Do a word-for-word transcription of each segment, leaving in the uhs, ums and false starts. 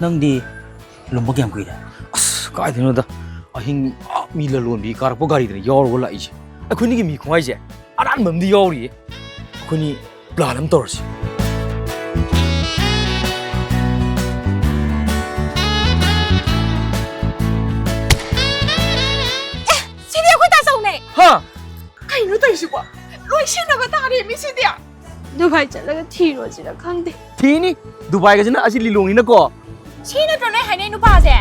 ꯅꯪꯗꯤ ꯂꯨꯝꯕ ꯀꯌꯥꯝ ꯀꯨꯏꯔꯦ? ꯑꯁ, ꯀꯥꯏꯗꯩꯅꯣꯗ꯫ ꯑꯍꯤꯡ, ꯑꯥ, ꯃꯤ ꯂꯂꯣꯟꯕꯤ ꯀꯥꯔꯛꯄ ꯒꯥꯔꯤꯗꯅ ꯌꯥꯎꯔꯒ ꯂꯥꯛꯏꯁꯦ꯫ ꯑꯩꯈꯣꯏꯅꯤꯒꯤ ꯃꯤ ꯈꯣꯡꯍꯥꯏꯁꯦ ꯑꯔꯥꯟꯕ ꯑꯃꯗꯤ ꯌꯥꯎꯔꯤꯌꯦ꯫ ꯑꯩꯈꯣꯏꯅꯤ plan ꯑꯃ ꯇꯧꯔꯁꯤ꯫ ꯑꯦ, ꯁꯤꯗꯤ ꯑꯩꯈꯣꯏ ꯇꯥꯆꯧꯅꯦ꯫ ꯍꯥ? ꯀꯩꯅꯣ ꯇꯧꯔꯤꯁꯤꯕꯣ? ꯂꯣꯏ ꯁꯤꯟꯅꯕ ꯇꯥꯔꯦ ꯃꯤ ꯁꯤꯗꯤ꯫ ꯗꯨꯕꯥꯏ ꯆꯠꯂꯒ ꯊꯤꯔꯣꯁꯤꯔ ꯈꯪꯗꯦ꯫ ꯊꯤꯅꯤ꯫ ꯗꯨꯕꯥꯏꯒꯁꯤꯅ ꯑꯁꯤ ꯂꯤꯂꯣꯡꯅꯤꯅꯀꯣ꯫ ꯁꯤ ꯅꯠꯇ꯭ꯔꯣ ꯅꯣꯏ ꯍꯥꯏꯅꯩ ꯅꯨꯄꯥꯁꯦ?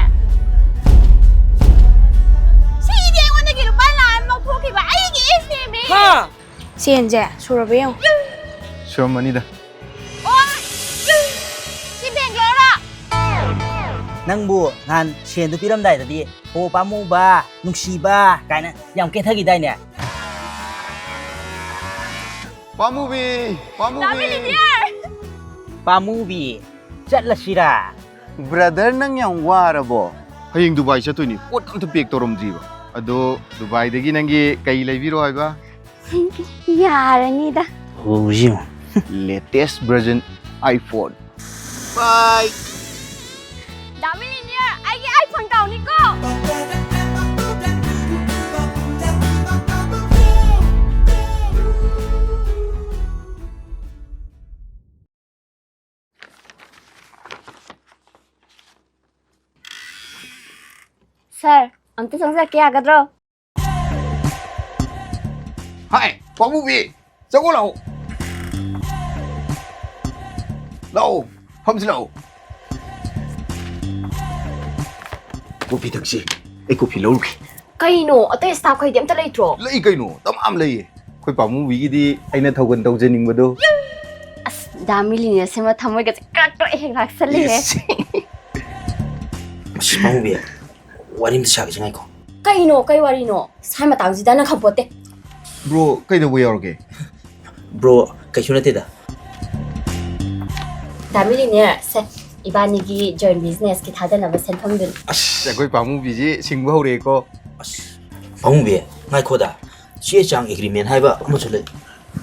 ꯁꯤꯗꯤ ꯑꯩꯉꯣꯟꯗꯒꯤ ꯂꯨꯄꯥ ꯂꯥꯛ ꯑꯃ ꯂꯧꯊꯣꯛꯈꯤꯕ ꯑꯩꯒꯤ ꯏꯁꯅꯦꯃꯤ꯫ ꯍꯥ? ꯆꯦꯟꯁꯦ ꯁꯨꯔꯕ ꯌꯦꯡꯉꯨ꯫ ꯁꯨꯔꯝꯃꯅꯤꯗ꯫ ꯑꯣ! ꯁꯤ ꯕꯦꯡꯒ꯭ꯂꯣꯔꯔꯣ? ꯅꯪꯕꯨ ꯅꯍꯥꯟ ꯁꯦꯟꯗꯨ ꯄꯤꯔꯝꯗꯥꯏꯗꯗꯤ "ꯍꯣ ꯄꯥꯝꯃꯨꯕ, ꯅꯨꯡꯁꯤꯕ" ꯀꯥꯏꯅ ꯌꯥꯝ ꯀꯦꯊꯈꯤꯗꯥꯏꯅꯦ? ꯄꯥꯝꯃꯨꯕꯤ, ꯄꯥꯝꯃꯨꯕꯤ꯫ ꯄꯥꯝꯃꯨꯕꯤ, ꯆꯠꯂꯁꯤꯔꯥ? Brother, ꯅꯪ ꯌꯥꯝ ꯋꯥꯔꯕꯣ? ꯍꯌꯦꯡ ꯗꯨꯕꯥꯏ ꯆꯠꯇꯣꯏꯅꯤ, ꯄꯣꯠ ꯑꯝꯇ pack ꯇꯧꯔꯝꯗ꯭ꯔꯤꯕ꯫ ꯑꯗꯣ ꯗꯨꯕꯥꯏꯗꯒꯤ ꯅꯪꯒꯤ ꯀꯩ ꯂꯩꯕꯤꯔꯣ ꯍꯥꯏꯕ? ꯌꯥꯔꯅꯤꯗ꯫ ꯍꯧꯖꯤꯛ ꯌꯦꯡꯉꯨ꯫ Latest version iPhone꯫ Bye꯫ ꯗꯥ ꯃꯤꯂꯤꯅꯤꯌꯔ, ꯑꯩꯒꯤ iPhone ꯀꯥꯎꯅꯤꯀꯣ꯫ Sir, ꯑꯝꯇ ꯆꯪꯖꯔꯛꯀꯦ ꯌꯥꯒꯗ꯭ꯔꯣ? ꯍꯥꯏ, ꯄꯥꯃꯨꯕꯤ, ꯆꯪꯉꯣ ꯂꯥꯛꯑꯣ꯫ ꯂꯥꯛꯑꯣ, ꯐꯝꯁꯤ ꯂꯥꯛꯑꯣ꯫ Coffee ꯊꯛꯁꯤ, ꯑꯩ coffee ꯂꯧꯔꯨꯒꯦ꯫ ꯀꯩꯅꯣ, ꯑꯇꯩ staff ꯈꯩꯗꯤ ꯑꯝꯇ ꯂꯩꯇ꯭ꯔꯣ? ꯂꯩ ꯀꯩꯅꯣ, ꯗꯃꯥ ꯑꯃ ꯂꯩꯌꯦ꯫ ꯑꯩꯈꯣꯏ ꯄꯥꯃꯨꯕꯤꯒꯤꯗꯤ ꯑꯩꯅ ꯊꯧꯒꯜ ꯇꯧꯖꯅꯤꯡꯕꯗꯣ꯫ ꯑꯁ, ꯗꯥ ꯃꯤꯂꯤꯅꯤꯌꯔ ꯁꯤꯃ ꯊꯃꯣꯏꯒꯁꯦ ꯀ꯭ꯔꯛ ꯀ꯭ꯔꯛ ꯍꯦꯛ ꯂꯥꯛꯁꯜꯂꯦꯍꯦ꯫ ꯏꯁ꯫ ꯑꯁ, ꯄꯥꯃꯨꯕꯤ, ꯋꯥꯔꯤ ꯑꯝꯇ ꯁꯥꯒꯦꯁꯦ, ꯉꯥꯏꯈꯣ꯫ ꯀꯩꯅꯣ? ꯀꯩ ꯋꯥꯔꯤꯅꯣ? ꯁꯥꯏ ꯃꯇꯥꯡꯁꯤꯗ ꯅꯪ ꯈꯪꯄꯣꯠꯇꯦ꯫ Bro, ꯀꯩꯗꯧꯕ ꯌꯥꯎꯔꯒꯦ? Bro, ꯀꯩꯁꯨ ꯅꯠꯇꯦꯗ꯫ ꯗꯥ ꯃꯤꯂꯤꯅꯤꯌꯔ, ꯁꯦ, ꯏꯕꯥꯅꯤꯒꯤ joint business ꯀꯤ ꯊꯥꯗꯅꯕ ꯁꯦꯟꯐꯝꯗꯨꯅꯤ꯫ ꯑꯁ, ꯑꯩꯈꯣꯏ ꯄꯥꯃꯨꯕꯤꯁꯤ ꯁꯤꯡꯕ ꯍꯧꯔꯛꯑꯦꯀꯣ꯫ ꯑꯁ, ꯄꯥꯃꯨꯕꯤ, ꯉꯥꯏꯈꯣꯗ꯫ ꯆꯦ ꯆꯥꯡ agreement ꯍꯥꯏꯕ ꯑꯃꯁꯨ ꯂꯩ꯫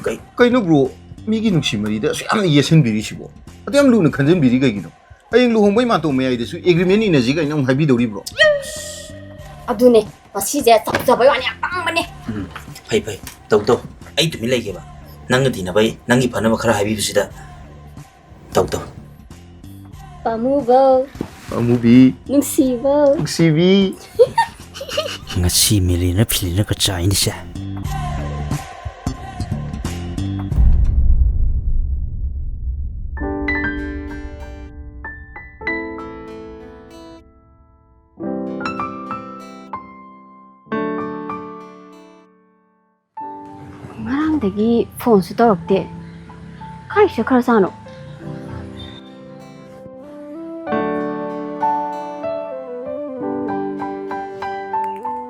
ꯀꯩ- ꯀꯩꯅꯣ bro, ꯃꯤꯒꯤ ꯅꯨꯡꯁꯤ ꯃꯔꯤꯗ ꯑꯁꯨꯛ ꯌꯥꯝꯅ ꯌꯦꯠꯁꯤꯟꯕꯤꯔꯤꯁꯤꯕꯣ? ꯑꯗꯨ ꯌꯥꯝ ꯂꯨꯅ ꯈꯟꯖꯟꯕꯤꯔꯤ ꯀꯩꯒꯤꯅꯣ? ꯍꯌꯦꯡ ꯂꯨꯍꯣꯡꯕꯩ ꯃꯥꯟꯇꯣꯞ ꯃꯌꯥꯏꯗꯁꯨ ꯑꯦꯒ꯭ꯔꯤꯃꯦꯟ ꯏꯅꯁꯤ ꯀꯥꯏꯅ ꯑꯃꯨꯛ ꯍꯥꯏꯕꯤꯗꯧꯔꯤꯕ꯭ꯔꯣ? ꯑꯗꯨꯅꯦ, ꯃꯁꯤꯁꯦ ꯆꯞ ꯆꯥꯕꯩ ꯋꯥꯅꯤ, ꯌꯥꯝ ꯄꯪꯕꯅꯦ꯫ ꯎꯝ, ꯐꯩ, ꯐꯩ꯫ ꯇꯧ, ꯇꯧ꯫ ꯑꯩ ꯇꯨꯃꯤꯟ ꯂꯩꯒꯦꯕ꯫ ꯅꯪꯒ ꯇꯤꯟꯅꯕꯩ, ꯅꯪꯒꯤ ꯐꯅꯕ ꯈꯔ ꯍꯥꯏꯕꯤꯕꯁꯤꯗ ꯇꯧ, ꯇꯧ꯫ ꯄꯥꯃꯨꯕꯧ꯫ ꯄꯥꯃꯨꯕꯤ꯫ ꯅꯨꯡꯁꯤꯕꯧ꯫ ꯅꯨꯡꯁꯤꯕꯤ꯫ ꯉꯁꯤ ꯃꯤꯂꯤꯅ ꯐꯤꯂꯤꯅꯒ ꯆꯥꯏꯅꯤꯁꯦ꯫ ꯉꯔꯥꯡꯗꯒꯤ ꯐꯣꯟꯁꯨ ꯇꯧꯔꯛꯇꯦ꯫ ꯀꯥꯏ ꯆꯠꯈ꯭ꯔꯖꯥꯠꯅꯣ?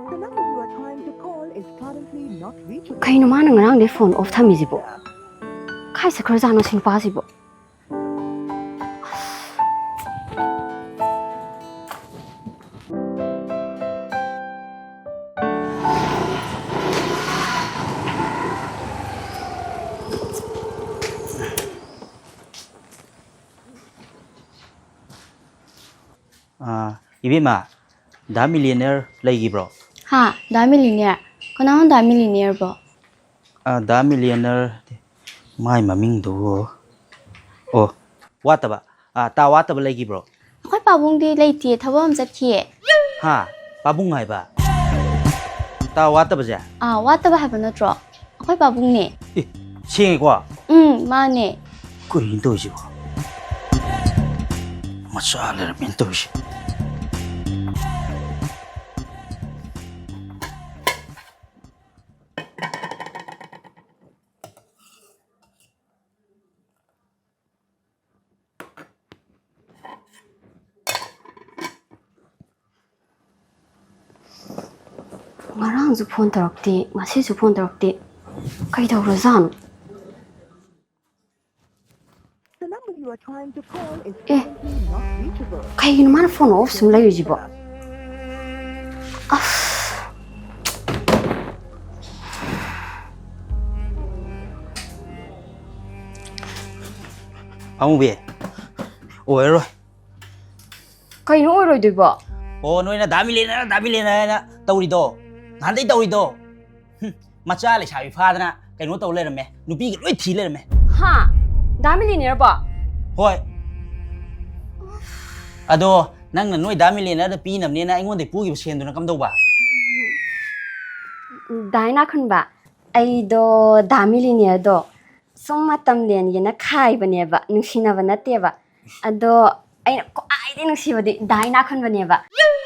The number you are trying to call is currently not reachable. ꯀꯩꯅꯣ ꯃꯥꯅ ꯉꯔꯥꯡꯗꯩ ꯐꯣꯟ ꯑꯣꯐ ꯊꯝꯃꯤꯁꯤꯕꯣ? ꯀꯥꯏ ꯆꯠꯈ꯭ꯔꯖꯥꯠꯅꯣ ꯁꯤ ꯅꯨꯄꯥꯁꯤꯕꯣ? ꯑꯥ, ꯏꯕꯦꯝꯃ, ꯗꯥ ꯃꯤꯂꯤꯅꯤꯌꯔ ꯂꯩꯈꯤꯕ꯭ꯔꯣ? ꯍꯥ, ꯗꯥ ꯃꯤꯂꯤꯅꯤꯌꯔ? ꯀꯅꯥꯅꯣ ꯗꯥ ꯃꯤꯂꯤꯅꯤꯌꯔꯕꯣ? ꯑꯥ, ꯗꯥ ꯃꯤꯂꯤꯅꯤꯌꯔ, ꯃꯥꯏ ꯃꯃꯤꯡꯗꯨꯕꯨ, ꯑꯣ, ꯋꯥꯠꯇꯕ꯫ ꯑꯥ, ꯇꯥ ꯋꯥꯠꯇꯕ ꯂꯩꯈꯤꯕ꯭ꯔꯣ? ꯑꯩꯈꯣꯏ ꯄꯥꯕꯨꯡꯗꯤ ꯂꯩꯇꯤꯌꯦ, ꯊꯕꯛ ꯑꯃ ꯆꯠꯈꯤꯌꯦ꯫ ꯍꯥ? ꯄꯥꯕꯨꯡ ꯍꯥꯏꯕ? ꯇꯥ ꯋꯥꯠꯇꯕꯁꯦ? ꯑꯥ, ꯋꯥꯠꯇꯕ ꯍꯥꯏꯕ ꯅꯠꯇ꯭ꯔꯣ? ꯑꯩꯈꯣꯏ ꯄꯥꯕꯨꯡꯅꯦ꯫ ꯑꯦ, ꯁꯦꯡꯉꯦꯀꯣ? ꯎꯝ, ꯃꯥꯅꯦ꯫ ꯀꯔꯤꯅꯣ ꯇꯧꯔꯤꯁꯤꯕꯣ? ꯃꯆꯥ ꯂꯩꯔꯝꯃꯦꯅ ꯇꯧꯔꯤꯁꯦ꯫ ꯉꯔꯥꯡꯁꯨ ꯐꯣꯟ ꯇꯧꯔꯛꯇꯦ, ꯉꯁꯤꯁꯨ ꯐꯣꯟ ꯇꯧꯔꯛꯇꯦ꯫ ꯀꯩꯗꯧꯔꯖꯥꯠꯅꯣ? The number you are trying to call is A, currently not reachable. ꯀꯩꯒꯤꯅꯣ ꯃꯥꯅ ꯐꯣꯟ ꯑꯣꯐ ꯁꯨꯝ ꯂꯩꯔꯤꯁꯤꯕꯣ? ꯑꯁ꯫ ꯑꯃꯨꯕꯤ, ꯑꯣꯏꯔꯔꯣꯏ꯫ ꯀꯩꯅꯣ ꯑꯣꯏꯔꯣꯏꯗꯣꯏꯕꯣ? ꯑꯣ, ꯅꯣꯏꯅ ꯗꯥ ꯃꯤꯂꯦꯅꯔ, ꯗꯥ ꯃꯤꯂꯦꯅꯔ ꯍꯥꯏꯅ ꯇꯧꯔꯤꯗꯣ, ꯅꯍꯥꯟꯗꯩ ꯇꯧꯔꯤꯗꯣ꯫ ꯍꯨꯝ, ꯃꯆꯥ ꯂꯩꯁꯥꯕꯤ ꯐꯥꯗꯅ ꯀꯩꯅꯣ ꯇꯧ ꯂꯩꯔꯝꯃꯦ, ꯅꯨꯄꯤꯒ ꯂꯣꯏ ꯊꯤ ꯂꯩꯔꯝꯃꯦ꯫ ꯍꯥ? ꯗꯥ ꯃꯤꯂꯦꯅꯔꯕꯣ? ꯍꯣꯏ꯫ ꯑꯗꯣ ꯅꯪꯅ ꯅꯣꯏ ꯗꯥ ꯃꯤꯂꯦꯅꯔꯗ ꯄꯤꯅꯕꯅꯦꯅ ꯑꯩꯉꯣꯟꯗꯩ ꯄꯨꯈꯤꯕ ꯁꯦꯟꯗꯨꯅ ꯀꯝꯗꯧꯕ? ꯗꯥ ꯏꯅꯥꯈꯨꯟꯕ, ꯑꯩꯗꯣ ꯗꯥ ꯃꯤꯂꯦꯅꯔꯗꯣ ꯁꯨꯝ ꯃꯇꯝ ꯂꯦꯟꯒꯦꯅ ꯈꯥꯏꯕꯅꯦꯕ, ꯅꯨꯡꯁꯤꯅꯕ ꯅꯠꯇꯦꯕ꯫ ꯑꯗꯣ ꯑꯩꯅ ꯈ꯭ꯋꯥꯏꯗꯒꯤ ꯅꯨꯡꯁꯤꯕꯗꯤ ꯗꯥ ꯏꯅꯥꯈꯨꯟꯕꯅꯦꯕ꯫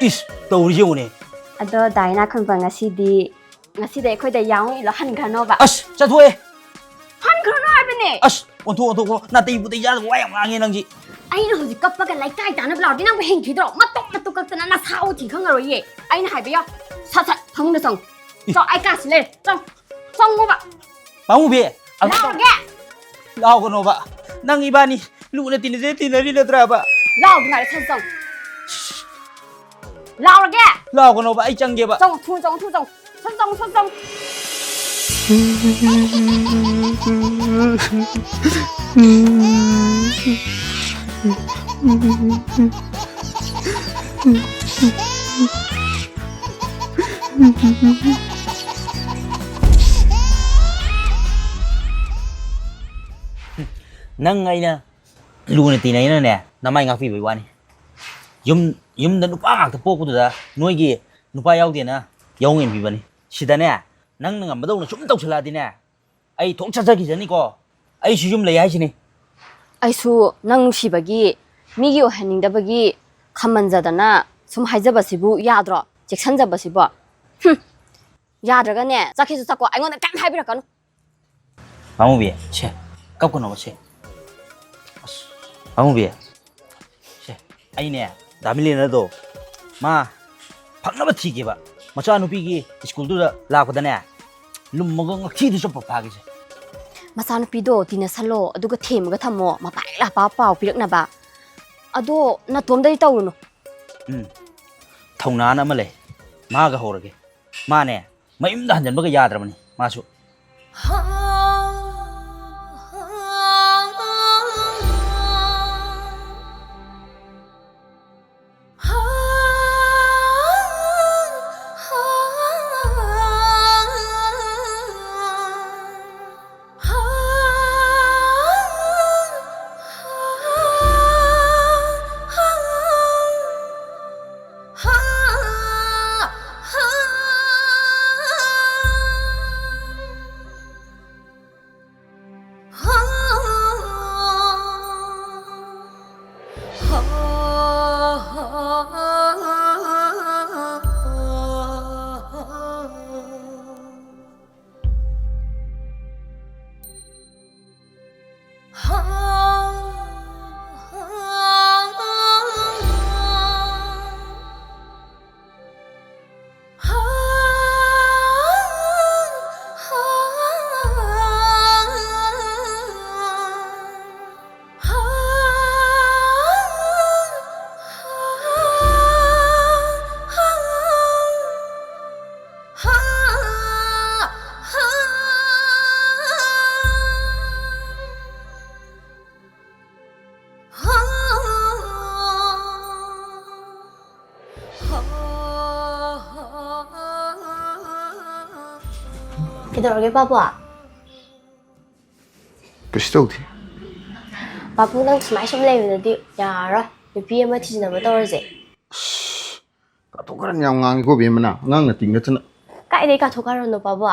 ꯏꯁ, ꯇꯧꯔꯤꯁꯦ ꯌꯦꯡꯉꯨꯅꯦ꯫ ꯑꯗꯣ ꯗꯥ ꯏꯅꯥꯈꯨꯟꯕ, ꯉꯁꯤꯗꯤ, ꯉꯁꯤꯗꯤ ꯑꯩꯈꯣꯏꯗ ꯌꯥꯎꯍꯜꯂꯣ, ꯍꯟꯈ꯭ꯔꯅꯣꯕ꯫ ꯑꯁ, ꯆꯠꯊꯣꯛꯑꯦ꯫ ꯍꯟꯈ꯭ꯔꯅꯣ ꯍꯥꯏꯕꯅꯦ꯫ ꯑꯁ, ꯑꯣꯟꯊꯣꯛ, ꯑꯣꯟꯊꯣꯛꯈ꯭ꯔꯣ꯫ ꯅꯥꯇꯩꯕꯨꯗꯤ ꯆꯥꯗꯕ ꯋꯥ ꯌꯥꯝ ꯉꯥꯡꯉꯦ ꯅꯪꯁꯤ꯫ ꯑꯩꯅ ꯍꯧꯖꯤꯛ ꯀꯞꯄꯒ ꯂꯩꯀꯥꯏ ꯇꯥꯅꯕ ꯂꯥꯎꯔꯗꯤ ꯅꯪꯕꯨ ꯍꯤꯡꯈꯤꯗ꯭ꯔꯣ? ꯃꯇꯨꯝ ꯃꯇꯨꯝ ꯀꯛꯇꯅ ꯅꯁꯥ ꯎꯊꯤ ꯈꯪꯉꯔꯣꯏꯌꯦ꯫ ꯑꯩꯅ ꯍꯥꯏꯕ ꯌꯥꯎ꯫ ꯁꯠ ꯁꯠ ꯐꯃꯨꯡꯗ ꯆꯪꯉꯨ꯫ ꯏ꯫ ꯆꯪ, ꯑꯩ ꯀꯥꯁꯤ ꯂꯩꯔꯦ꯫ ꯆꯪ, ꯆꯪꯉꯨꯕ꯫ ꯄꯥꯃꯨꯕꯤ, ꯑꯗꯨ ꯂꯥꯎꯔꯒꯦ꯫ ꯂꯥꯎꯒꯅꯣꯕ꯫ ꯅꯪ ꯏꯕꯥꯅꯤ ꯂꯨꯅ ꯇꯤꯟꯅꯖꯦ ꯇꯤꯟꯅꯔꯤ ꯅꯠꯇ꯭ꯔꯕ? ꯂꯥꯎꯗ ꯉꯥꯏꯔꯦ, ꯁꯠ ꯆꯪꯉꯨ꯫ ꯂꯥꯎꯔꯒꯦ꯫ ꯂꯥꯎꯒꯅꯣꯕ, ꯑꯩ ꯆꯪꯒꯦꯕ꯫ ꯆꯪꯉꯨ, ꯊꯨꯅ ꯆꯪꯉꯨ, ꯊꯨꯅ ꯆꯪꯉꯨ꯫ ꯁꯠ ꯆꯪꯉꯨ, ꯁꯠ ꯆꯪꯉꯨ꯫ ꯅꯪ ꯑꯩꯅ ꯂꯨꯅ ꯇꯤꯟꯅꯩꯅꯅꯦ, ꯅꯃꯥꯏ ꯉꯥꯛꯄꯤꯕꯩ ꯋꯥꯅꯤ꯫ ꯌꯨꯝ, ꯌꯨꯝꯗ ꯅꯨꯄꯥ ꯉꯥꯛꯇ ꯄꯣꯛꯄꯗꯨꯗ ꯅꯣꯏꯒꯤ ꯅꯨꯄꯥ ꯌꯥꯎꯗꯦꯅ ꯌꯥꯍꯧ ꯉꯟꯕꯤꯕꯅꯤ꯫ ꯁꯤꯗꯅꯦ, ꯅꯪꯅ ꯉꯝꯕꯗꯧꯅ ꯁꯨꯝ ꯇꯧꯁꯜꯂꯛꯑꯗꯤꯅꯦ, ꯑꯩ ꯊꯣꯛ ꯆꯠꯆꯈꯤꯖꯅꯤꯀꯣ꯫ ꯑꯩꯁꯨ ꯌꯨꯝ ꯂꯩ ꯍꯥꯏꯁꯤꯅꯤ꯫ ꯑꯩꯁꯨ ꯅꯪ ꯅꯨꯡꯁꯤꯕꯒꯤ, ꯃꯤꯒꯤ ꯑꯣꯏꯍꯟꯅꯤꯡꯗꯕꯒꯤ ꯈꯝꯃꯟꯖꯗꯅ ꯁꯨꯝ ꯍꯥꯏꯖꯕꯁꯤꯕꯨ ꯌꯥꯗ꯭ꯔꯣ? ꯆꯦꯛꯁꯟꯖꯕꯁꯤꯕꯣ? ꯍꯨꯝ, ꯌꯥꯗ꯭ꯔꯒꯅꯦ, ꯆꯠꯈꯤꯁꯨ ꯆꯠꯀꯣ, ꯑꯩꯉꯣꯟꯗ ꯀꯩꯝ ꯍꯥꯏꯕꯤꯔꯛꯀꯅꯨ꯫ ꯄꯥꯃꯨꯕꯤ, ꯁꯦ, ꯀꯞꯀꯅꯣꯕ, ꯁꯦ꯫ ꯑꯁ, ꯄꯥꯃꯨꯕꯤ, ꯁꯦ, ꯑꯩꯅꯦ, ꯗꯥ ꯃꯤꯂꯦꯅꯔꯗꯣ, ꯃꯥ ꯐꯪꯅꯕ ꯊꯤꯒꯦꯕ꯫ ꯃꯆꯥꯅꯨꯄꯤꯒꯤ ꯁ꯭ꯀꯨꯜꯗꯨꯗ ꯂꯥꯛꯄꯗꯅꯦ, ꯂꯨꯝꯃꯒ ꯉꯛꯊꯤꯗ ꯆꯨꯞꯄ ꯐꯥꯒꯦꯁꯦ꯫ ꯃꯆꯥꯅꯨꯄꯤꯗꯣ ꯇꯤꯟꯅꯁꯜꯂꯣ, ꯑꯗꯨꯒ ꯊꯦꯝꯃꯒ ꯊꯝꯃꯣ, ꯃꯄꯥ ꯍꯦꯛ ꯂꯥꯛꯄ ꯄꯥꯎ ꯄꯤꯔꯛꯅꯕ꯫ ꯑꯗꯣ ꯅꯇꯣꯝꯗꯗꯤ ꯇꯧꯔꯨꯅꯨ꯫ ꯎꯝ, ꯊꯧꯅꯥꯅ ꯑꯃ ꯂꯩ, ꯃꯥꯒ ꯍꯧꯔꯒꯦ꯫ ꯃꯥꯅꯦ, ꯃꯌꯨꯝꯗ ꯍꯟꯖꯟꯕꯒ ꯌꯥꯗ꯭ꯔꯕꯅꯤ ꯃꯥꯁꯨ꯫ ꯀꯩꯗꯧꯔꯒꯦ ꯄꯥꯕꯨ? ꯀꯩꯁꯨ ꯇꯧꯗꯦ꯫ ꯄꯥꯕꯨ, ꯅꯪ ꯁꯨꯃꯥꯏ ꯁꯨꯝ ꯂꯩꯕꯗꯗꯤ ꯌꯥꯔꯔꯣꯏ꯫ ꯅꯨꯄꯤ ꯑꯃ ꯊꯤꯖꯤꯟꯅꯕ ꯇꯧꯔꯁꯦ꯫ ꯀꯥꯊꯣꯛ ꯀꯥꯔꯟ ꯌꯥꯝ ꯉꯥꯡꯉꯤꯀꯣ ꯕꯦꯝꯃꯅ, ꯑꯉꯥꯡ ꯅꯠꯇꯤꯡ ꯅꯠꯇꯅ꯫ ꯀꯥꯏꯗꯩ ꯀꯥꯊꯣꯛ ꯀꯥꯔꯟꯅꯣ ꯄꯥꯕꯨ?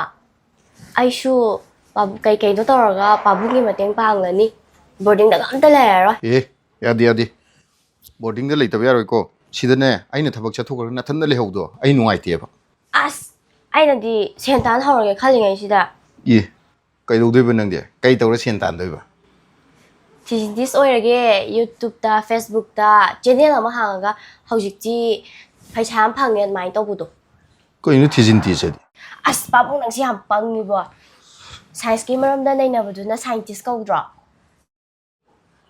ꯑꯩꯁꯨ ꯄꯥꯕꯨ ꯀꯩ ꯀꯩꯅꯣ ꯇꯧꯔꯒ ꯄꯥꯕꯨꯡꯒꯤ ꯃꯇꯦꯡ ꯄꯥꯡꯂꯅꯤ꯫ ꯕꯣꯔꯗꯤꯡꯗꯒ ꯑꯝꯇ ꯂꯩꯔꯔꯣꯏ꯫ ꯑꯦ, ꯌꯥꯗꯦ ꯌꯥꯗꯦ꯫ ꯕꯣꯔꯗꯤꯡꯗ ꯂꯩꯇꯕ ꯌꯥꯔꯣꯏꯀꯣ꯫ ꯁꯤꯗꯅꯦ, ꯑꯩꯅ ꯊꯕꯛ ꯆꯠꯊꯣꯛꯈ꯭ꯔꯒ ꯅꯊꯟꯗ ꯂꯩꯍꯧꯗꯣ ꯑꯩ ꯅꯨꯡꯉꯥꯏꯇꯦꯕ꯫ ꯑꯁ, ꯑꯩꯅꯗꯤ ꯁꯦꯟ ꯇꯥꯟ ꯍꯧꯔꯒꯦ ꯈꯜꯂꯤꯉꯩꯁꯤꯗ꯫ ꯑꯦ, ꯀꯩꯗꯧꯗꯣꯏꯕ ꯅꯪꯗꯤ? ꯀꯩ ꯇꯧꯔ ꯁꯦꯟ ꯇꯥꯟꯗꯣꯏꯕ? ꯊꯤꯖꯤꯟꯇꯤꯁ ꯑꯣꯏꯔꯒꯦ꯫ YouTubeꯇ, Facebookꯇ channel ꯑꯃ ꯍꯥꯡꯉꯒ ꯍꯧꯖꯤꯛꯇꯤ ꯄꯩꯁꯥ ꯌꯥꯝ ꯐꯪꯉꯦ ꯑꯗꯨꯃꯥꯏꯅ ꯇꯧꯕꯗꯣ꯫ ꯀꯩꯅꯣ ꯊꯤꯖꯤꯟꯇꯤꯁ ꯍꯥꯏꯗꯤ? ꯑꯁ, ꯄꯥꯕꯨꯡ, ꯅꯪꯁꯤ ꯌꯥꯝ ꯄꯪꯉꯤꯕꯣ꯫ Scienceꯀꯤ ꯃꯔꯝꯗ ꯅꯩꯅꯕꯗꯨꯅ scientist ꯀꯧꯗ꯭ꯔꯣ?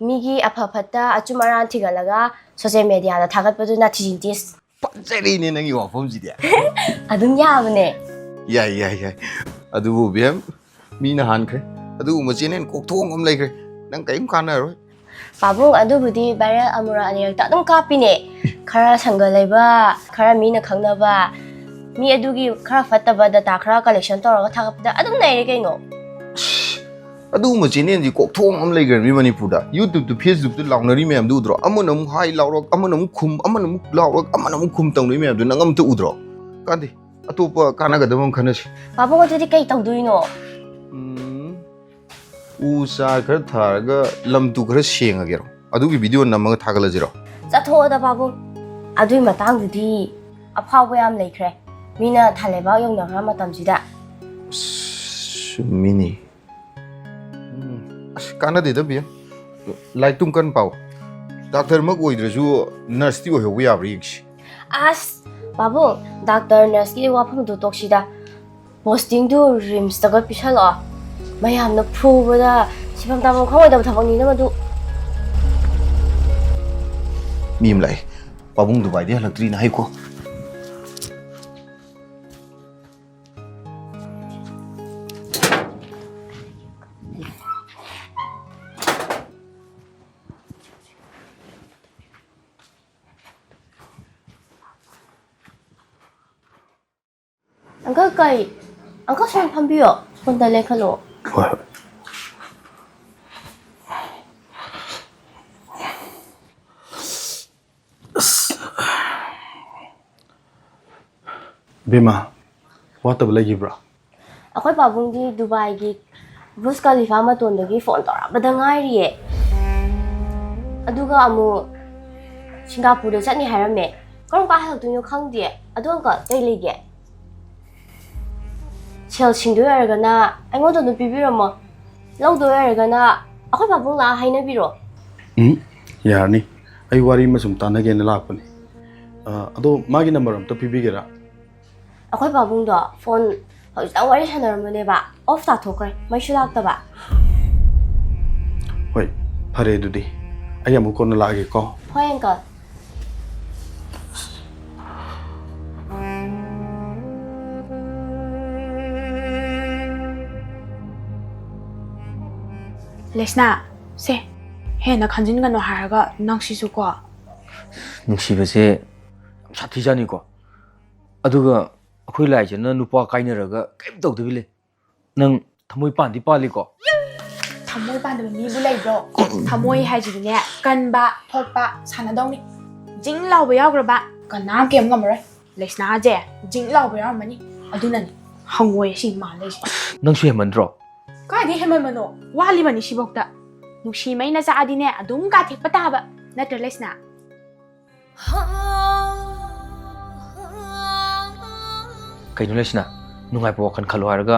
ꯃꯤꯒꯤ ꯑꯐ ꯐꯠꯇ ꯑꯆꯨꯝ ꯑꯔꯥꯟ ꯊꯤꯒꯠꯂꯒ social mediaꯗ ꯊꯥꯒꯠꯄꯗꯨꯅ ꯊꯤꯖꯤꯟꯇꯤꯁ꯫ ꯐꯖꯔꯤꯅꯦ ꯅꯪꯒꯤ ꯋꯥꯐꯝꯁꯤꯗꯤ꯫ ꯑꯗꯨꯝ ꯌꯥꯕꯅꯦ꯫ ꯌꯥꯏ ꯌꯥꯏ ꯌꯥꯏ꯫ ꯑꯗꯨꯕꯨ ꯕꯦꯝ, ꯃꯤꯅ ꯍꯥꯟꯈ꯭ꯔꯦ꯫ ꯑꯗꯨꯒꯨꯝꯕ channel ꯀꯣꯛꯊꯣꯡ ꯑꯃ ꯂꯩꯈ꯭ꯔꯦ꯫ ꯅꯪ ꯀꯔꯤꯝ ꯀꯥꯟꯅꯔꯣꯏ꯫ ꯄꯥꯕꯨꯡ, ꯑꯗꯨꯕꯨꯗꯤ viral ꯑꯃꯨꯔꯛ ꯑꯅꯤꯔꯛꯇ ꯑꯗꯨꯝ ꯀꯥꯞꯄꯤꯅꯦ꯫ ꯈꯔ ꯁꯪꯒ ꯂꯩꯕ, ꯈꯔ ꯃꯤꯅ ꯈꯪꯅꯕ, ꯃꯤ ꯑꯗꯨꯒꯤ ꯈꯔ ꯐꯠꯇꯕ data ꯈꯔ collection ꯇꯧꯔꯒ ꯊꯥꯒꯠꯄꯗ ꯑꯗꯨꯝ ꯂꯩꯔꯦ ꯀꯩꯅꯣ꯫ ꯑꯗꯨꯒꯨꯝꯕ channelꯗꯤ ꯀꯣꯛꯊꯣꯡ ꯑꯃ ꯂꯩꯈ꯭ꯔꯕꯅꯤ ꯃꯅꯤꯄꯨꯔꯗ꯫ YouTubeꯇ, Facebookꯇ ꯂꯥꯎꯅꯔꯤ ꯃꯌꯥꯝꯗꯨ ꯎꯗ꯭ꯔꯣ? ꯑꯃꯅ ꯑꯃꯨꯛ ꯍꯥꯏ ꯂꯥꯎꯔꯛ, ꯑꯃꯅ ꯑꯃꯨꯛ ꯈꯨꯝ, ꯑꯃꯅ ꯑꯃꯨꯛ ꯂꯥꯎꯔꯛ, ꯑꯃꯅ ꯑꯃꯨꯛ ꯈꯨꯝ ꯇꯧꯅꯔꯤ ꯃꯌꯥꯝꯗꯨ ꯅꯪ ꯑꯝꯇ ꯎꯗ꯭ꯔꯣ? ꯀꯥꯟꯗꯦ, ꯑꯇꯣꯞꯄ ꯀꯥꯟꯅꯒꯗꯕ ꯑꯃ ꯈꯟꯅꯁꯤ꯫ ꯄꯥꯕꯨꯡ, ꯑꯗꯨꯗꯤ ꯀꯩ ꯇꯧꯗꯣꯏꯅꯣ? ꯎꯝ, ꯎ ꯆꯥꯔ ꯈꯔ ꯊꯥꯔꯒ ꯂꯝ ꯇꯨ ꯈꯔ ꯁꯦꯡꯉꯒꯦꯔꯣ? ꯑꯗꯨꯒꯤ video ꯅꯝꯃꯒ ꯊꯥꯒꯠꯂꯁꯤꯔꯣ? ꯆꯠꯊꯣꯛꯑꯣꯗ ꯄꯥꯕꯨꯡ, ꯑꯗꯨꯏ ꯃꯇꯥꯡꯗꯨꯗꯤ ꯑꯐꯥꯎꯕ ꯌꯥꯝ ꯂꯩꯈ꯭ꯔꯦ꯫ ꯃꯤꯅ ꯊꯥ ꯂꯩꯕꯥꯛ ꯌꯧꯅꯈ꯭ꯔ ꯃꯇꯝꯁꯤꯗ꯫ ꯑꯁ, ꯆꯨꯝꯃꯤꯅꯦ꯫ ꯎꯝ, ꯑꯁ, ꯀꯥꯟꯅꯗꯦꯗ ꯕꯦꯝ꯫ ꯂꯥꯏꯔꯤꯛꯇꯨꯝ ꯀꯟꯅ ꯄꯥꯎ꯫ ꯗꯥꯛꯇꯔꯃꯛ ꯑꯣꯏꯗ꯭ꯔꯁꯨ nurseꯇꯤ ꯑꯣꯏꯍꯧꯕ ꯌꯥꯕ꯭ꯔꯥ ꯌꯦꯡꯁꯤ꯫ ꯑꯁ, ꯄꯥꯕꯨꯡ, ꯗꯥꯛꯇꯔ, nurseꯀꯤ ꯋꯥꯐꯝꯗꯨ ꯇꯣꯛꯁꯤꯗ꯫ Postingꯗꯨ RIMSꯇꯒ ꯄꯤꯁꯜꯂꯛꯑꯣ꯫ ꯃꯌꯥꯝꯅ ꯐꯨꯕꯗ ꯁꯤꯐꯝ ꯇꯥꯐꯝ ꯈꯪꯉꯣꯏꯗꯕ ꯊꯕꯛꯅꯤꯅ ꯃꯗꯨ꯫ ꯃꯤ ꯑꯃ ꯂꯥꯛꯑꯦ꯫ ꯄꯥꯕꯨꯡ ꯗꯨꯕꯥꯏꯗꯩ ꯍꯜꯂꯛꯇ꯭ꯔꯤꯅ ꯍꯥꯏꯀꯣ꯫ Uncle, ꯀꯩ? ꯑꯪꯀꯜ, ꯁꯨꯃꯥꯏꯅ ꯐꯝꯕꯤꯌꯣ꯫ ꯁꯣꯝꯗ ꯂꯦꯡꯈꯠꯂꯣ꯫ ꯍꯣꯏ, ꯍꯣꯏ꯫ ꯑꯁ꯫ ꯕꯦꯝꯃ, ꯋꯥꯠꯇꯕ ꯂꯩꯈꯤꯕ꯭ꯔꯥ? ꯑꯩꯈꯣꯏ ꯄꯥꯕꯨꯡꯗꯤ ꯗꯨꯕꯥꯏꯒꯤ ꯕꯨꯔꯖ ꯈꯂꯤꯐꯥ ꯃꯇꯣꯟꯗꯒꯤ ꯐꯣꯟ ꯇꯧꯔꯛꯄꯗ ꯉꯥꯏꯔꯤꯌꯦ꯫ ꯑꯗꯨꯒ ꯑꯃꯨꯛ ꯁꯤꯡꯒꯥꯄꯨꯔꯗ ꯆꯠꯅꯤ ꯍꯥꯏꯔꯝꯃꯦ꯫ ꯀꯔꯝ ꯀꯥꯟ ꯍꯜꯂꯛꯇꯣꯏꯅꯣ ꯈꯪꯗꯦ꯫ ꯑꯗꯣ ꯑꯪꯀꯜ, ꯀꯩ ꯂꯩꯒꯦ? ꯁꯦꯜ ꯁꯤꯡꯗꯣꯏ ꯑꯣꯏꯔꯒꯅ ꯑꯩꯉꯣꯟꯗ ꯑꯗꯨꯝ ꯄꯤꯕꯤꯔꯝꯃꯣ, ꯂꯧꯗꯣꯏ ꯑꯣꯏꯔꯒꯅ ꯑꯩꯈꯣꯏ ꯄꯥꯕꯨꯡ ꯂꯥꯛꯑ ꯍꯥꯏꯅꯕꯤꯔꯣ꯫ ꯎꯝ, ꯌꯥꯔꯅꯤ꯫ ꯑꯩ ꯋꯥꯔꯤ ꯑꯃ ꯁꯨꯝ ꯇꯥꯟꯅꯒꯦꯅ ꯂꯥꯛꯄꯅꯤ꯫ ꯑ, ꯑꯗꯣ ꯃꯥꯒꯤ ꯅꯝꯕꯔ ꯑꯝꯇ ꯄꯤꯕꯤꯒꯦꯔꯥ? ꯑꯩꯈꯣꯏ ꯄꯥꯕꯨꯡꯗꯣ ꯐꯣꯟ ꯍꯧꯖꯤꯛꯇ ꯋꯥꯔꯤ ꯁꯥꯟꯅꯔꯝꯕꯅꯦꯕ, ꯑꯣꯐ ꯇꯥꯊꯣꯛꯈ꯭ꯔꯦ, ꯃꯩꯁꯨ ꯂꯥꯛꯇꯕ꯫ ꯍꯣꯏ, ꯐꯔꯦ ꯑꯗꯨꯗꯤ꯫ ꯑꯩ ꯑꯃꯨꯛ ꯀꯣꯟꯅ ꯂꯥꯛꯑꯒꯦꯀꯣ꯫ ꯍꯣꯏ, ꯑꯪꯀꯜ꯫ ꯂꯩꯁꯅꯥ, ꯁꯦ, ꯍꯦꯟꯅ ꯈꯟꯖꯤꯟꯒꯅꯨ ꯍꯥꯏꯔꯒ ꯅꯪꯁꯤꯁꯨꯀꯣ꯫ ꯅꯨꯡꯁꯤꯕꯁꯦ ꯌꯥꯝ ꯁꯥꯊꯤꯖꯥꯠꯅꯤꯀꯣ꯫ ꯑꯗꯨꯒ ꯑꯩꯈꯣꯏ ꯂꯥꯏꯖꯅ ꯅꯨꯄꯥ ꯀꯥꯏꯅꯔꯒ ꯀꯔꯤꯝ ꯇꯧꯗꯕꯤ ꯂꯩ꯫ ꯅꯪ ꯊꯃꯣꯏ ꯄꯥꯟꯗꯤ ꯄꯥꯜꯂꯤꯀꯣ? ꯊꯃꯣꯏ ꯄꯥꯟꯗꯕ ꯃꯤꯕꯨ ꯂꯩꯕ꯭ꯔꯣ? ꯊꯃꯣꯏ ꯍꯥꯏꯁꯤꯗꯤꯅꯦ, ꯀꯟꯕ ꯊꯣꯠꯄ ꯁꯥꯟꯅꯗꯧꯅꯤ꯫ ꯖꯤꯡ ꯂꯥꯎꯕ ꯌꯥꯎꯈ꯭ꯔꯕ ꯀꯅꯥꯝ ꯀꯩꯝ ꯉꯝꯃꯔꯣꯏ꯫ ꯂꯩꯁꯅꯥꯁꯦ ꯖꯤꯡ ꯂꯥꯎꯕ ꯌꯥꯎꯔꯝꯃꯅꯤ, ꯑꯗꯨꯅꯅꯤ ꯍꯪꯉꯣꯏ ꯑꯁꯤ ꯃꯥꯜꯂꯤꯁꯦ꯫ ꯅꯪꯁꯨ ꯍꯦꯟꯃꯟꯗ꯭ꯔꯣ? ꯀꯥꯏꯗꯩ ꯍꯦꯟꯃꯟꯕꯅꯣ? ꯋꯥꯠꯂꯤꯕꯅꯤ ꯁꯤꯐꯧꯗ꯫ ꯅꯨꯡꯁꯤ ꯃꯩꯅ ꯆꯥꯛꯑꯗꯤꯅꯦ, ꯑꯗꯨꯝ ꯀꯥꯊꯦꯛꯄ ꯇꯥꯕ ꯅꯠꯇ꯭ꯔ, ꯂꯩꯁꯅꯥ? ꯀꯩꯅꯣ ꯂꯩꯁꯅꯥ, ꯅꯨꯡꯉꯥꯏꯕ ꯋꯥꯈꯜ ꯈꯜꯂꯣ ꯍꯥꯏꯔꯒ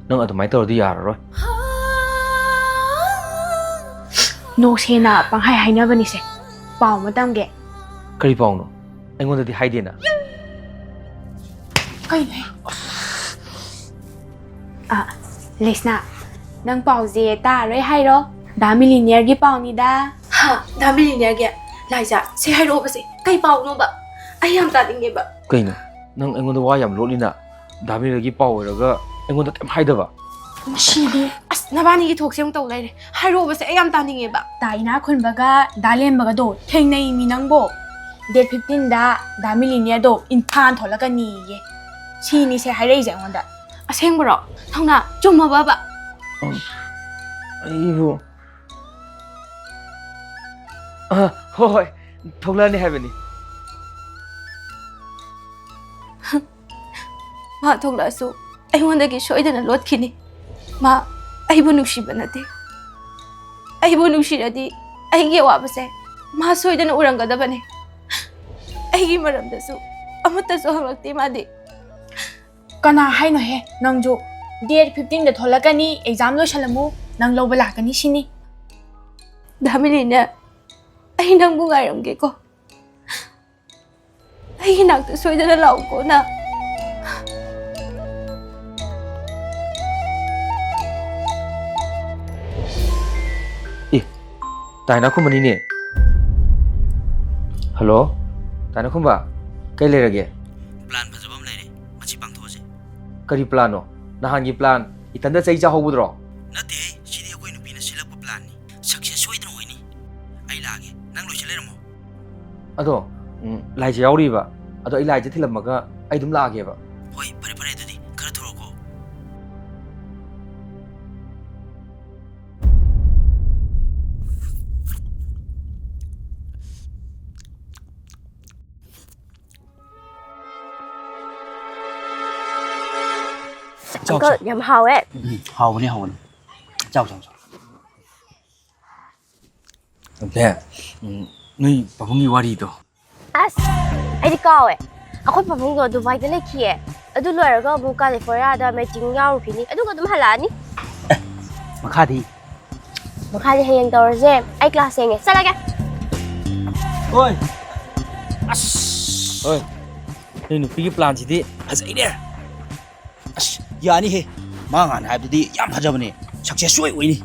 ꯅꯪ ꯑꯗꯨꯃꯥꯏꯅ ꯇꯧꯔꯗꯤ ꯌꯥꯔꯔꯣꯏ꯫ ꯅꯣꯛꯁꯦꯅ ꯄꯪꯍꯥꯏ ꯍꯥꯏꯅꯕꯅꯤꯁꯦ꯫ ꯄꯥꯎ ꯑꯃ ꯇꯝꯒꯦ꯫ ꯀꯔꯤ ꯄꯥꯎꯅꯣ? ꯑꯩꯉꯣꯟꯗꯗꯤ ꯍꯥꯏꯗꯦꯅ꯫ ꯀꯩꯅꯣꯍꯦ? ꯑ, ꯂꯩꯁꯅꯥ, ꯅꯪ ꯄꯥꯎꯁꯦ ꯇꯥꯔꯣꯏ ꯍꯥꯏꯔꯣ? ꯗꯥ ꯃꯤꯂꯤꯅꯤꯌꯔꯒꯤ ꯄꯥꯎꯅꯤꯗ꯫ ꯍꯥ, ꯗꯥ ꯃꯤꯂꯤꯅꯤꯌꯔꯒꯤ? ꯂꯥꯏꯖꯥ, ꯁꯤ ꯍꯥꯏꯔꯛꯑꯣꯕꯁꯦ, ꯀꯩ ꯄꯥꯎꯅꯣꯕ? ꯑꯩ ꯌꯥꯝ ꯇꯥꯅꯤꯡꯉꯦꯕ꯫ ꯀꯩꯅꯣ? ꯅꯪ ꯑꯩꯉꯣꯟꯗ ꯋꯥ ꯌꯥꯝ ꯂꯣꯠꯂꯤꯅ? ꯗꯥ ꯃꯤꯂꯤꯅꯤꯌꯔꯒꯤ ꯄꯥꯎ ꯑꯣꯏꯔꯒ ꯑꯩꯉꯣꯟꯗ ꯀꯩꯝ ꯍꯥꯏꯗꯕ? ꯅꯨꯡꯁꯤꯕꯤ꯫ ꯑꯁ, ꯅꯕꯥꯅꯤꯒꯤ ꯊꯣꯛꯁꯦ ꯑꯃꯨꯛ ꯇꯧ ꯂꯩꯔꯦ꯫ ꯍꯥꯏꯔꯛꯑꯣꯕꯁꯦ, ꯑꯩ ꯌꯥꯝ ꯇꯥꯅꯤꯡꯉꯦꯕ꯫ ꯗꯥ ꯏꯅꯥꯛ ꯈꯨꯟꯕꯒ ꯗꯥ ꯂꯦꯝꯕꯒꯗꯣ ꯊꯦꯡꯅꯩꯃꯤ ꯅꯪꯕꯣ꯫ ꯗꯦꯠ ꯐꯤꯐꯇꯤꯟꯗ ꯗꯥ ꯃꯤꯂꯤꯅꯤꯌꯔꯗꯣ ꯏꯝꯐꯥꯜ ꯊꯣꯛꯂꯛꯀꯅꯤꯌꯦ꯫ ꯁꯤꯅꯤꯁꯦ ꯍꯥꯏꯔꯛꯏꯁꯦ ꯑꯩꯉꯣꯟꯗ꯫ ꯑꯁꯦꯡꯕꯔꯣ? ꯊꯧꯅꯥ, ꯆꯨꯝꯃꯕꯕ? ꯑꯩꯕꯨ ꯑ, ꯍꯣꯏ, ꯍꯣꯏ, ꯊꯣꯛꯂꯛꯑꯅꯤ ꯍꯥꯏꯕꯅꯤ꯫ ꯃꯥ ꯊꯣꯛꯂꯛꯑꯁꯨ ꯑꯩꯉꯣꯟꯗꯒꯤ ꯁꯣꯏꯗꯅ ꯂꯣꯠꯈꯤꯅꯤ꯫ ꯃꯥ ꯑꯩꯕꯨ ꯅꯨꯡꯁꯤꯕ ꯅꯠꯇꯦ꯫ ꯑꯩꯕꯨ ꯅꯨꯡꯁꯤꯔꯗꯤ ꯑꯩꯒꯤ ꯑꯋꯥꯕꯁꯦ ꯃꯥ ꯁꯣꯏꯗꯅ ꯎꯔꯝꯒꯗꯕꯅꯦ꯫ ꯑꯩꯒꯤ ꯃꯔꯝꯗꯁꯨ ꯑꯃꯠꯇꯁꯨ ꯍꯪꯂꯛꯇꯦ ꯃꯥꯗꯤ꯫ ꯀꯅꯥ ꯍꯥꯏꯅꯣꯍꯦ ꯅꯪꯁꯨ? Date fifteenꯗ ꯊꯣꯛꯂꯛꯀꯅꯤ, exam ꯂꯣꯏꯁꯜꯂꯝꯃꯨ, ꯅꯪ ꯂꯧꯕ ꯂꯥꯛꯀꯅꯤ ꯁꯤꯅꯤ꯫ ꯙꯥꯃꯤꯂꯤꯅꯦ, ꯑꯩ ꯅꯪꯕꯨ ꯉꯥꯏꯔꯝꯒꯦꯀꯣ꯫ ꯑꯩꯒꯤ ꯅꯥꯛꯇ ꯁꯣꯏꯗꯅ ꯂꯥꯛꯎꯀꯣ ꯅꯪ꯫ ꯑꯦ, ꯇꯥꯏꯅꯥꯈꯨꯝꯕꯅꯤꯅꯦ꯫ ꯍꯜꯂꯣ, ꯇꯥꯏꯅꯥꯈꯨꯝꯕ, ꯀꯩ ꯂꯩꯔꯒꯦ? Plan ꯐꯖꯕ ꯑꯃ ꯂꯩꯔꯦ, ꯃꯁꯤ ꯄꯥꯡꯊꯣꯛꯑꯁꯦ꯫ ꯀꯔꯤ planꯅꯣ? ꯅꯍꯥꯟꯒꯤ plan, ꯏꯊꯟꯗ ꯆꯩ ꯆꯥꯍꯧꯕꯗꯨꯔꯣ? ꯅꯠꯇꯦꯍꯦ, ꯁꯤꯗꯤ ꯑꯩꯈꯣꯏ ꯅꯨꯄꯤꯅ ꯁꯤꯜꯂꯛꯄ planꯅꯤ꯫ Success ꯁꯣꯏꯗꯅ ꯑꯣꯏꯅꯤ꯫ ꯑꯩ ꯂꯥꯛꯑꯒꯦ, ꯅꯪ ꯂꯣꯏꯁꯤꯜ ꯂꯩꯔꯝꯃꯣ꯫ ꯑꯗꯣ, ꯎꯝ, ꯂꯥꯏꯁꯦ ꯌꯥꯎꯔꯤꯕ꯫ ꯑꯗꯣ ꯑꯩ ꯂꯥꯏꯁꯦ ꯊꯤꯜꯂꯝꯃꯒ ꯑꯩ ꯑꯗꯨꯝ ꯂꯥꯛꯑꯒꯦꯕ꯫ ꯍꯣꯏ, ꯐꯔꯦ, ꯐꯔꯦ, ꯑꯗꯨꯗꯤ ꯈꯔ ꯊꯨꯔꯛꯑꯣꯀꯣ꯫ ꯆꯥꯎ, Uncle, ꯆꯥꯎ꯫ ꯌꯥꯝ ꯍꯥꯎꯋꯦ꯫ ꯎꯝ, ꯍꯥꯎꯕꯅꯦ, ꯍꯥꯎꯕꯅꯦ꯫ ꯆꯥꯎ, ꯆꯥꯎ, ꯆꯥꯎ꯫ ꯑꯗꯨꯅꯦ, ꯎꯝ, ꯅꯣꯏ ꯄꯥꯕꯨꯡꯒꯤ ꯋꯥꯔꯤꯗꯣ꯫ ꯑꯁ, ꯑꯩꯗꯤ ꯀꯥꯎꯋꯦ꯫ ꯑꯩꯈꯣꯏ ꯄꯥꯕꯨꯡꯗꯣ ꯗꯨꯕꯥꯏꯗ ꯂꯩꯈꯤꯌꯦ꯫ ꯑꯗꯨ ꯂꯣꯏꯔꯒ ꯑꯃꯨꯛ ꯀꯥꯂꯤꯐꯣꯔꯅꯤꯌꯥꯗ matching ꯌꯥꯎꯔꯨꯈꯤꯅꯤ꯫ ꯑꯗꯨꯒ ꯑꯗꯨꯝ ꯍꯜꯂꯛꯑꯅꯤ꯫ ꯑꯦ, ꯃꯈꯥꯗꯤ? ꯃꯈꯥꯗꯤ ꯍꯌꯦꯡ ꯇꯧꯔꯁꯦ꯫ ꯑꯩ class ꯊꯦꯡꯉꯦ꯫ ꯆꯠꯂꯒꯦ꯫ ꯍꯣꯏ꯫ ꯑꯁ! ꯍꯣꯏ꯫ ꯅꯣꯏ ꯅꯨꯄꯤꯒꯤ planꯁꯤꯗꯤ ꯐꯖꯩꯅꯦ꯫ ꯑꯁ, ꯌꯥꯅꯤꯍꯦ꯫ ꯃꯥ ꯉꯍꯥꯟ ꯍꯥꯏꯕꯗꯨꯗꯤ ꯌꯥꯝ ꯐꯖꯕꯅꯦ꯫ Success ꯁꯣꯏ ꯑꯣꯏꯅꯤ꯫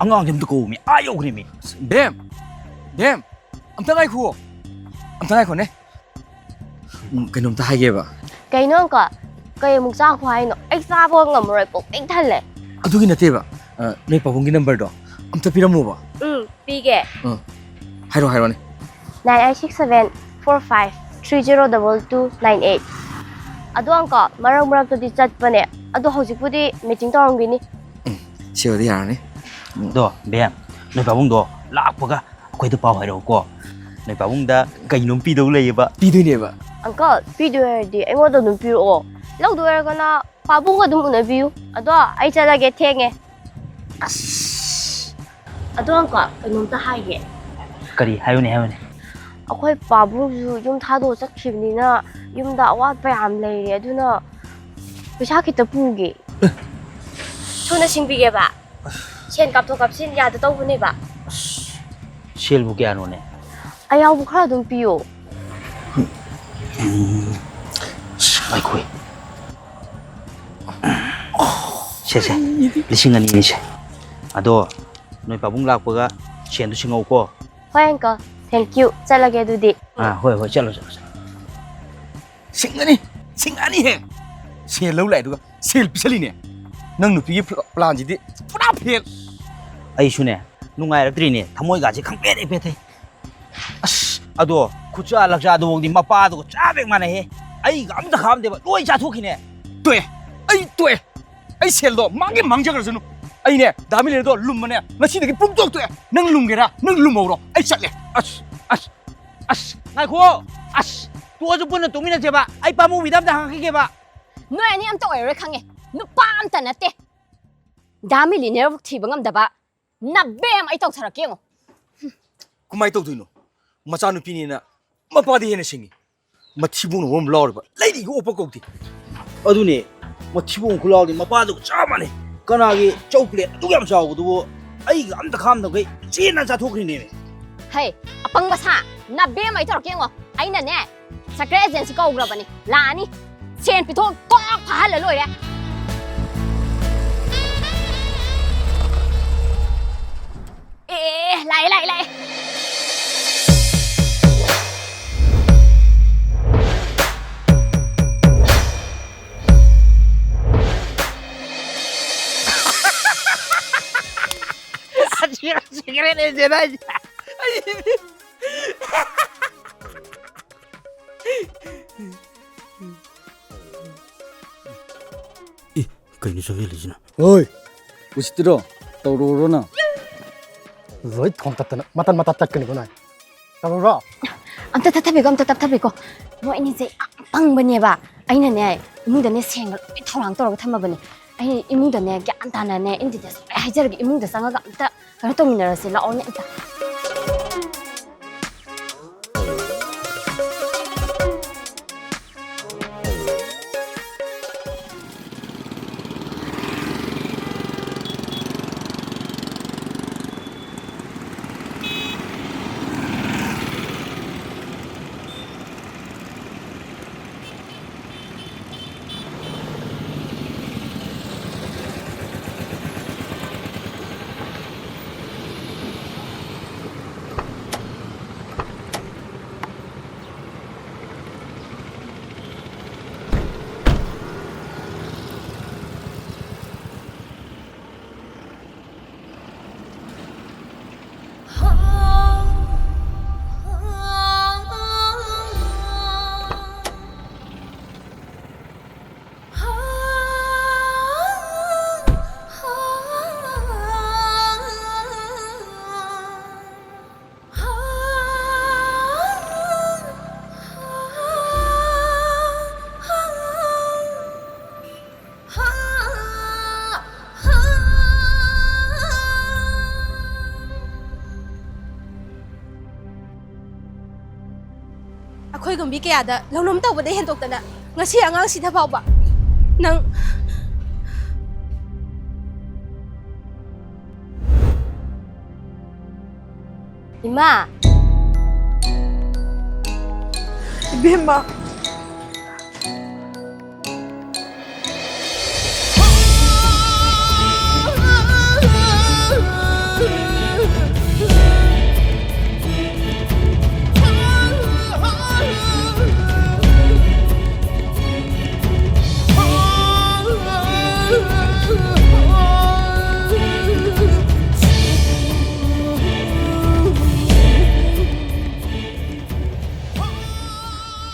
ꯑꯉꯥꯡꯁꯦ ꯑꯝꯇ ꯀꯧꯃꯤ, ꯑꯥ ꯌꯧꯈ꯭ꯔꯦꯃꯤ꯫ ꯕꯦꯝ! ꯕꯦꯝ! ꯑꯝꯇ ꯉꯥꯏꯈꯨꯑꯣ꯫ ꯑꯝꯇ ꯉꯥꯏꯈꯣꯅꯦ꯫ ꯎꯝ, ꯀꯩꯅꯣꯝꯇ ꯍꯥꯏꯒꯦꯕ꯫ ꯀꯩꯅꯣ, ꯑꯪꯀꯜ? ꯀꯩ ꯑꯃꯨꯛ ꯆꯥꯈꯣ ꯍꯥꯏꯅꯣ? ꯑꯩ ꯆꯥꯕ ꯉꯝꯃꯔꯣꯏ, ꯄꯨꯛ ꯄꯤꯛ ꯊꯜꯂꯦ꯫ ꯑꯗꯨꯒꯤ ꯅꯠꯇꯦꯕ꯫ ꯑ, ꯅꯣꯏ ꯄꯥꯕꯨꯡꯒꯤ ꯅꯝꯕꯔꯗꯣ ꯑꯝꯇ ꯄꯤꯔꯝꯃꯣꯕ꯫ ꯎꯝ, ꯄꯤꯒꯦ꯫ ꯎꯝ꯫ ꯍꯥꯏꯔꯣ, ꯍꯥꯏꯔꯣꯅꯦ꯫ Nine eight six seven four five three zero double two nine eight꯫ ꯑꯗꯣ, ꯑꯪꯀꯜ, ꯃꯔꯛ ꯃꯔꯛꯇꯗꯤ ꯆꯠꯄꯅꯦ꯫ ꯑꯗꯣ ꯍꯧꯖꯤꯛꯄꯨꯗꯤ meeting ꯇꯧꯔꯝꯒꯤꯅꯤ꯫ ꯎꯝ, ꯁꯤꯕꯨꯗꯤ ꯌꯥꯔꯅꯤ꯫ ꯎꯝ꯫ ꯑꯗꯣ, ꯕꯦꯝ, ꯅꯣꯏ ꯄꯥꯕꯨꯡꯗꯣ ꯂꯥꯛꯄꯒ ꯑꯩꯈꯣꯏꯗ ꯄꯥꯎ ꯍꯥꯏꯔꯛꯎꯀꯣ꯫ ꯅꯣꯏ ꯄꯥꯕꯨꯡꯗ ꯀꯩꯅꯣꯝ ꯄꯤꯗꯧ ꯂꯩꯌꯦꯕ꯫ ꯄꯤꯗꯣꯏꯅꯦꯕ꯫ ꯑꯪꯀꯜ, ꯄꯤꯗꯣꯏ ꯑꯣꯏꯔꯗꯤ ꯑꯩꯉꯣꯟꯗ ꯑꯗꯨꯝ ꯄꯤꯔꯛꯑꯣ꯫ ꯂꯧꯗꯣꯏ ꯑꯣꯏꯔꯒꯅ ꯄꯥꯕꯨꯡꯒ ꯑꯗꯨꯝ ꯎꯅꯕꯤꯌꯨ꯫ ꯑꯗꯣ ꯑꯩ ꯆꯠꯂꯒꯦ, ꯊꯦꯡꯉꯦ꯫ ꯑꯁ! ꯑꯗꯣ, ꯑꯪꯀꯜ, ꯀꯩꯅꯣꯝꯇ ꯍꯥꯏꯒꯦ꯫ ꯀꯔꯤ? ꯍꯥꯏꯌꯨꯅꯦ, ꯍꯥꯏꯌꯨꯅꯦ꯫ ꯑꯩꯈꯣꯏ ꯄꯥꯕꯨꯡꯁꯨ ꯌꯨꯝ ꯊꯥꯗꯣꯛꯑ ꯆꯠꯈꯤꯕꯅꯤꯅ ꯌꯨꯝꯗ ꯑꯋꯥꯠꯄ ꯌꯥꯝ ꯂꯩꯔꯦ, ꯑꯗꯨꯅ ꯄꯩꯁꯥ ꯈꯤꯇ ꯄꯨꯒꯦ꯫ ꯊꯨꯅ ꯁꯤꯡꯕꯤꯒꯦꯕ꯫ ꯁꯦꯟ ꯀꯥꯞꯊꯣꯛ ꯀꯥꯞꯁꯤꯟ ꯌꯥꯗ ꯇꯧꯕꯅꯦꯕ꯫ ꯑꯁ, ꯁꯦꯜꯕꯨ ꯀꯌꯥꯅꯣꯅꯦ? ꯑꯌꯥꯎꯕ ꯈꯔ ꯑꯗꯨꯝ ꯄꯤꯌꯣ꯫ ꯎꯝ, ꯑꯁ, ꯉꯥꯏꯈꯣꯍꯦ꯫ ꯁꯦ, ꯁꯦ, ꯂꯤꯁꯤꯡ ꯑꯅꯤꯅꯤꯁꯦ꯫ ꯑꯗꯣ ꯅꯣꯏ ꯄꯥꯕꯨꯡ ꯂꯥꯛꯄꯒ ꯁꯦꯟꯗꯨ ꯁꯤꯡꯉꯧꯀꯣ꯫ ꯍꯣꯏ, ꯑꯪꯀꯜ꯫ Thank you꯫ ꯆꯠꯂꯒꯦ ꯑꯗꯨꯗꯤ꯫ ꯑꯥ, ꯍꯣꯏ, ꯍꯣꯏ, ꯆꯠꯂꯣ, ꯆꯠꯂꯣ, ꯆꯠꯂꯣ꯫ ꯁꯤꯡꯉꯅꯤ, ꯁꯤꯡꯉꯅꯤ ꯍꯦ꯫ ꯁꯦꯜ ꯂꯧ ꯂꯥꯛꯏꯗꯨꯒ ꯁꯦꯜ ꯄꯤꯁꯜꯂꯤꯅꯦ꯫ ꯅꯪ ꯅꯨꯄꯤꯒꯤ ꯄ꯭ꯂꯥꯟꯁꯤꯗꯤ ꯄꯨꯔꯥ ꯐꯦꯜ꯫ ꯑꯩꯁꯨꯅꯦ, ꯅꯨꯡꯉꯥꯏꯔꯛꯇ꯭ꯔꯤꯅꯦ, ꯊꯃꯣꯏꯒꯥꯁꯦ ꯈꯪꯄꯦꯠ ꯍꯦꯛ ꯄꯦꯠꯊꯩ꯫ ꯑꯁ, ꯑꯗꯣ ꯈꯨꯠꯆꯥ ꯂꯛꯆꯥꯗꯨꯐꯥꯎꯗꯤ ꯃꯄꯥꯗꯨꯒ ꯆꯞ ꯍꯦꯛ ꯃꯥꯟꯅꯩꯍꯦ꯫ ꯑꯩꯒ ꯑꯝꯇ ꯈꯥꯝꯗꯦꯕ, ꯂꯣꯏ ꯆꯥꯊꯣꯛꯈꯤꯅꯦ꯫ ꯇꯣꯛꯑꯦ, ꯑꯩ ꯇꯣꯛꯑꯦ꯫ ꯑꯩ ꯁꯦꯜꯗꯣ ꯃꯥꯒꯤ ꯃꯥꯡꯖꯈ꯭ꯔꯁꯅꯨ꯫ ꯑꯩꯅꯦ, ꯗꯥ ꯃꯤꯂꯦꯟꯗꯣ ꯂꯨꯝꯕꯅꯦ, ꯉꯁꯤꯗꯒꯤ ꯄꯨꯡꯇꯣꯛ ꯇꯣꯛꯑꯦ꯫ ꯅꯪ ꯂꯨꯝꯒꯦꯔꯥ? ꯅꯪ ꯂꯨꯝꯍꯧꯔꯣ, ꯑꯩ ꯆꯠꯂꯦ꯫ ꯑꯁ, ꯑꯁ, ꯑꯁ, ꯉꯥꯏꯈꯣ꯫ ꯑꯁ, ꯇꯣꯛꯑꯁꯨ ꯄꯨꯟꯅ ꯇꯨꯃꯤꯟꯅꯁꯦꯕ꯫ ꯑꯩ ꯄꯥꯃꯨꯕꯤꯗ ꯑꯝꯇ ꯍꯪꯉꯛꯈꯤꯒꯦꯕ꯫ ꯅꯣꯏ ꯑꯅꯤ ꯑꯝꯇ ꯑꯣꯏꯔꯔꯣꯏ ꯈꯪꯉꯦ꯫ ꯅꯨꯄꯥ ꯑꯝꯇ ꯅꯠꯇꯦ꯫ ꯗꯥ ꯃꯤꯂꯤꯅꯤꯌꯔꯕꯨ ꯊꯤꯕ ꯉꯝꯗꯕ ꯅꯕꯦꯝ ꯑꯩ ꯇꯧꯊꯔꯛꯀꯦ ꯌꯦꯡꯉꯣ꯫ ꯀꯃꯥꯏꯅ ꯇꯧꯗꯣꯏꯅꯣ? ꯃꯆꯥꯅꯨꯄꯤꯅꯦꯅ ꯃꯄꯥꯗꯤ ꯍꯦꯟꯅ ꯁꯤꯡꯉꯤ꯫ ꯃꯊꯤꯕꯣꯡꯅ ꯃꯔꯣꯝ ꯂꯥꯎꯔꯤꯕ, ꯂꯩꯔꯤꯒ ꯑꯣꯞꯄ ꯀꯧꯗꯦ꯫ ꯑꯗꯨꯅꯦ, ꯃꯊꯤꯕꯣꯡ ꯈꯨꯂꯥꯎꯗꯤ ꯃꯄꯥꯗꯨꯒ ꯆꯞ ꯃꯥꯟꯅꯩ꯫ ꯀꯅꯥꯒꯤ ꯆꯧ ꯄ꯭ꯂꯦꯠ ꯑꯗꯨꯛ ꯌꯥꯝ ꯆꯥꯎꯕꯗꯨꯕꯨ ꯑꯩꯒ ꯑꯝꯇ ꯈꯥꯝꯗꯈꯩ ꯆꯦꯟꯅ ꯆꯥꯊꯣꯛꯈ꯭ꯔꯤꯅꯦꯃꯤ꯫ ꯍꯩ, ꯑꯄꯪꯕ ꯁꯥ, ꯅꯕꯦꯝ ꯑꯩ ꯇꯧꯔꯛꯀꯦ ꯌꯦꯡꯉꯣ꯫ ꯑꯩꯅꯅꯦ, ꯁꯀ꯭ꯔꯦ ꯑꯦꯖꯦꯟꯁꯤ ꯀꯧꯈ꯭ꯔꯕꯅꯤ, ꯂꯥꯛꯑꯅꯤ꯫ ꯁꯦꯟ ꯄꯤꯊꯣꯛ ꯇꯣꯛ ꯐꯥꯍꯜꯂ ꯂꯣꯏꯔꯦ꯫ ꯑꯦ, ꯂꯥꯛꯑꯦ, ꯂꯥꯛꯑꯦ, ꯂꯥꯛꯑꯦ꯫ Secret agent ꯍꯥꯏꯁꯦ꯫ ꯑꯦ, ꯀꯩꯅꯣ ꯆꯪꯁꯤꯜꯂꯤꯁꯤꯅ? ꯍꯣꯏ, ꯎꯁꯤꯠꯇ꯭ꯔꯣ? ꯇꯧꯔꯨꯔꯣ ꯅꯪ꯫ ꯂꯣꯏ ꯊꯣꯡ ꯇꯠꯇꯅ ꯃꯇꯠ ꯃꯇꯠ ꯇꯠꯀꯅꯤꯀꯣ ꯅꯪ꯫ ꯇꯧꯔꯨꯔꯣ? ꯑꯝꯇ ꯇꯠꯊꯕꯤꯀꯣ, ꯑꯝꯇ ꯇꯠꯊꯕꯤꯀꯣ꯫ ꯃꯣꯏ ꯑꯅꯤꯁꯦ ꯌꯥꯝ ꯄꯪꯕꯅꯦꯕ꯫ ꯑꯩꯅꯅꯦ, ꯏꯃꯨꯡꯗꯅꯦ ꯁꯦꯡꯒ ꯂꯣꯏ ꯊꯧꯔꯥꯡ ꯇꯧꯔꯒ ꯊꯝꯃꯕꯅꯦ꯫ ꯑꯩ ꯏꯃꯨꯡꯗꯅꯦ, ꯒ꯭ꯌꯥꯟ ꯇꯥꯅꯅꯦ, ꯏꯟꯗꯤꯇꯦꯜꯁ ꯂꯣꯏ ꯍꯥꯏꯖꯔꯒꯦ꯫ ꯏꯃꯨꯡꯗ ꯆꯪꯉꯒ ꯑꯝꯇ ꯀꯩꯅꯣ ꯇꯧꯃꯤꯟꯅꯔꯁꯦ꯫ ꯂꯥꯛꯑꯣꯅꯦ ꯑꯝꯇ꯫ ꯑꯩꯈꯣꯏ ꯒꯨꯝꯕꯤ ꯀꯌꯥꯗ ꯂꯧꯅꯝ ꯇꯧꯕꯗ ꯍꯦꯟꯗꯣꯛꯇꯅ ꯉꯁꯤ ꯑꯉꯥꯡꯁꯤꯗ ꯐꯥꯎꯕ ꯅꯪ꯫ ꯏꯃꯥ! ꯏꯕꯦꯝꯃ!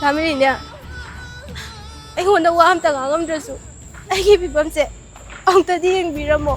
ꯐꯦꯃꯤꯂꯤꯅꯦ, ꯑꯩꯉꯣꯟꯗ ꯋꯥ ꯑꯝꯇ ꯉꯥꯡꯉꯝꯗ꯭ꯔꯁꯨ ꯑꯩꯒꯤ ꯐꯤꯕꯝꯁꯦ ꯑꯃꯨꯛꯇꯗꯤ ꯌꯦꯡꯕꯤꯔꯝꯃꯣ꯫